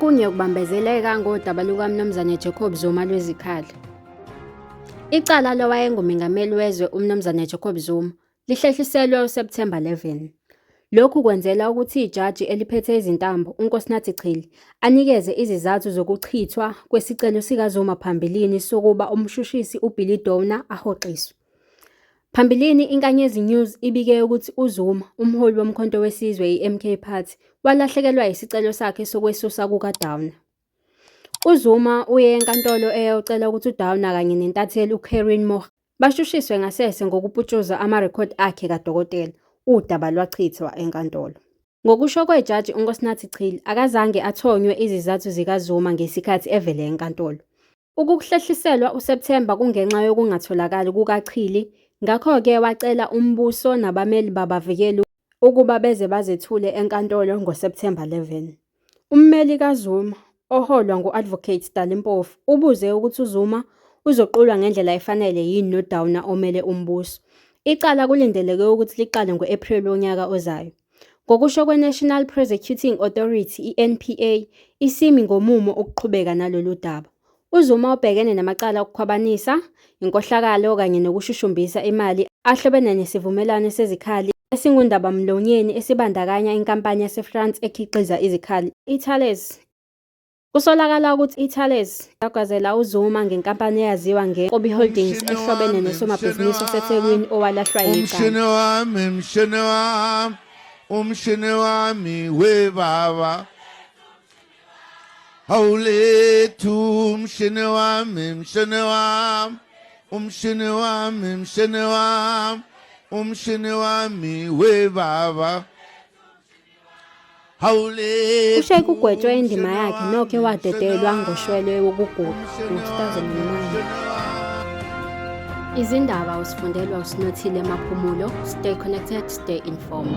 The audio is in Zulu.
Okunye ukubambezeleka ngodaba lukaMnumzane Jacob Zuma lwezikhali. Icala lowayengumengameli wezwe uMnumzane Jacob Zuma lihlehliselwe uSepthemba 11. Lokhu kwenzela ukuthi ijaji eliphethe izintambo uNkosinathi Chili anikeze izizathu zokuchithwa kwesicelo sikaZuma phambilini sokuba umshushisi uBilly Downer ahoxiswe. Phambilini iNkanyezi News ibike ukuthi uZuma, umholi woMkhonto weSizwe iMK Party, walahlekelwa yisicelo sakhe sokwesusa kukaDowner. UZuma uye enkantolo eyocela ukuthi uDowner kanye nentatheli uKerin Moh bashushiswe ngasese ngokuputshuza amarekhodi akhe kadokotela, udaba lwachithwa enkantolo. Ngokusho kwejaji uNkosinathi Chili akazange athonywe izizathu zikaZuma ngesikhathi evele enkantolo. Ukuhlehliselwa uSepthemba kungenxa yokungatholakali kukaChili ngakho-ke wacela umbuso nabameli babavikeli ukuba beze bazethule enkantolo ngoSepthemba 11. Ummeli kaZuma, oholwa ngu-Advocate Dali Mpofu, ubuze ukuthi uZuma uzoqulwa ngendlela efanele yini noDowner omele umbuso. Icala kulindeleke ukuthi liqale ngo-Ephreli wonyaka ozayo. Ngokusho kweNational Prosecuting Authority, iNPA, isimi ngomumo ukuqhubeka nalolu daba. UZuma ubhekene namacala okukhwabanisa, inkohlakalo kanye nokushushumbisa imali ahlobene nesivumelwano sezikhali esingundabamlonyeni esibandakanya inkampani yaseFrance ekhiqiza izikhali, iThales. Kusolakala ukuthi iThales yagwazela uZuma ngenkampani eyaziwa ngeNkobi Holdings ehlobene nosomabhizinisi waseThekwini owalahlwa yicala. Umshini wami, mshini wami, umshini wami webaba. Hawulethu umshini wami, mshini wami, umshini wami, mshini wami, umshini wami webaba. USheik ugwetshwe indima yakhe nokhe wadedelwa ngoshwele wokuguqa ngo-2009. Izindaba usifundelwa uSinothile Maphumulo. Stay connected, stay informed.